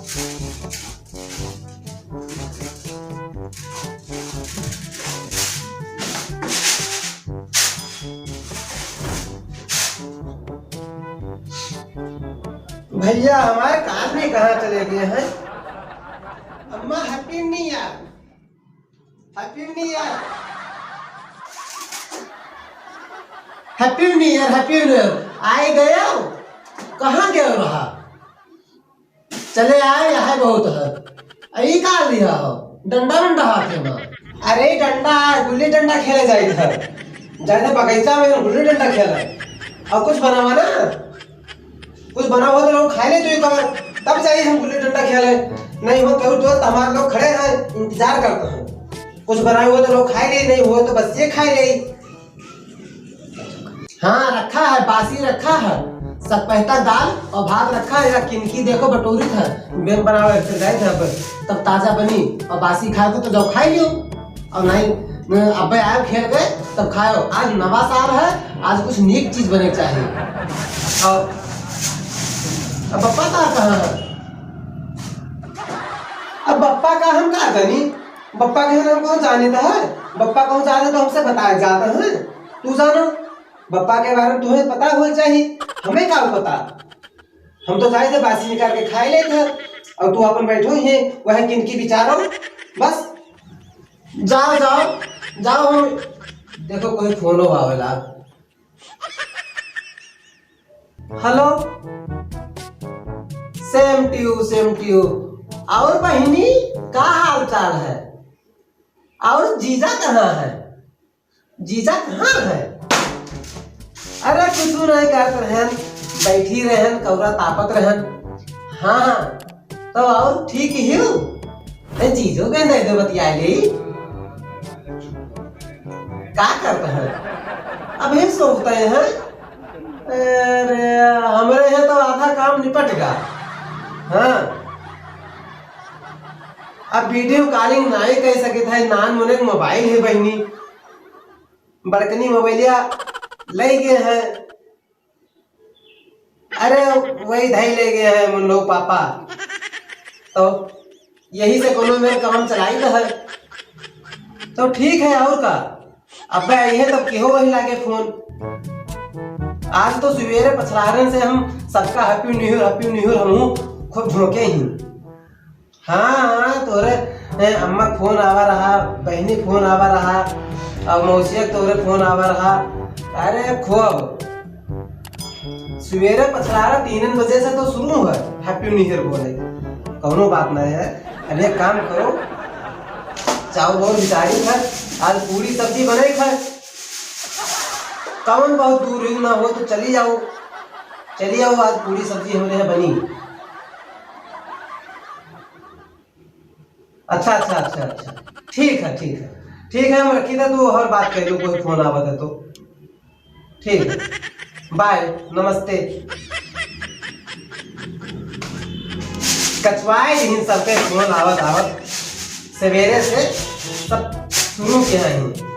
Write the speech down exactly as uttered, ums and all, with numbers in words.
भैया, हमारे का आदमी कहाँ चले गए हैं? अम्मा, Happy New Year। Happy New Year। Happy New Year, Happy New Year। आए गए हो? कहाँ गए रहा? चले आए, यह बहुत है। अई का लिया हो? डंडा, डंडा हाथे में। अरे डंडा, गुल्ली डंडा खेले जाइत है। जाइत है बगीचा में गुल्ली डंडा खेले। और कुछ बनावा ना, कुछ बना हुआ तो लोग खाए ले तो एक बार, तब जाइए हम गुल्ली डंडा खेले। नहीं हो तो दोस्त हमारे लोग खड़े हैं, इंतजार करते हैं। कुछ बनाए हुआ तो लोग खाए ले, नहीं हुआ तो बस ये खाए ले। हाँ, रखा है, बासी रखा है। सतपहता दाल और भात रखा है, या किनकी देखो बटोरित है। बेम बनावे फिर गए थे, अब तब ताजा बनी और बासी खाए को तो जाओ खाई लियो। और नहीं, न, अबे आयो खेल गए, तब खायो। आज नवा साल है, आज कुछ नीक चीज बने के चाहिए। और अब बप्पा का कहाँ है? अब बप्पा का हम का जानी? बप्पा के हम कौन जाने था है? बप्पा कौन जाने तो हमसे बताया जाता है। तू जानो, बप्पा के बारे में तुम्हें पता होना चाहिए, हमें का पता? हम तो जाए थे बासी निकाल के खाए लेते हैं, और तू अपन बैठो ही, वह किनकी विचारो, बस। जाओ, जाओ, जाओ, हम, देखो, कोई फोन हो आवेला। Hello, same to you, same to you। और बहिनी, का हाल चाल है? और जीजा कहाँ है? जीजा कहाँ है? अरे, कुछ नहीं करत रहन, बैठी रहन, कौरा तापत रहन। हाँ, हाँ, तो और ठीक ही हो? ए, जीजो के नहीं दे बतिया ले। का करत है? अबे सोवत है। अरे, हमरे यहाँ तो आधा काम निपट गा। हाँ, अब video calling नाई कह सके था, नान मुने मोबाइल है बहिनी, बड़कनी मोबाइलिया ले गए हैं। अरे, वही धई ले गए हैं मुन्नो पापा। तो यही से कोनो मेर काम चलाई तो है। तो ठीक है, और का? अबे आई है तब किहो वही लागे फोन। आज तो सवेरे पछलारन से हम सबका Happy New Year, Happy New Year हमहू खूब झोंके ही। हाँ, हाँ, तोरे, ए, अम्मा फोन आवा रहा, बहिनी फोन आवा रहा, और मौसिया तोरे फोन आवा रहा। अरे खूब। सवेरे पछलारा तीन बजे से तो शुरू है Happy New Year बोले। कौनो बात नहीं है। अब एक काम करो, चाउर बहुत बिचारी है, आज पूरी सब्जी बने है। कौन बहुत दूर ही ना हो तो चली जाओ, चली जाओ, आज पूरी सब्जी हमरे यहाँ बनी। अच्छा, अच्छा, अच्छा, अच्छा। ठीक है, ठीक है। ठीक है, हम रखी था, तू और बात कर लो, कोई फोन आवत है तो। ठीक है। Bye, नमस्ते। कचवाए दिन सबके फोन आवत आवत सवेरे से सब शुरू के हैं।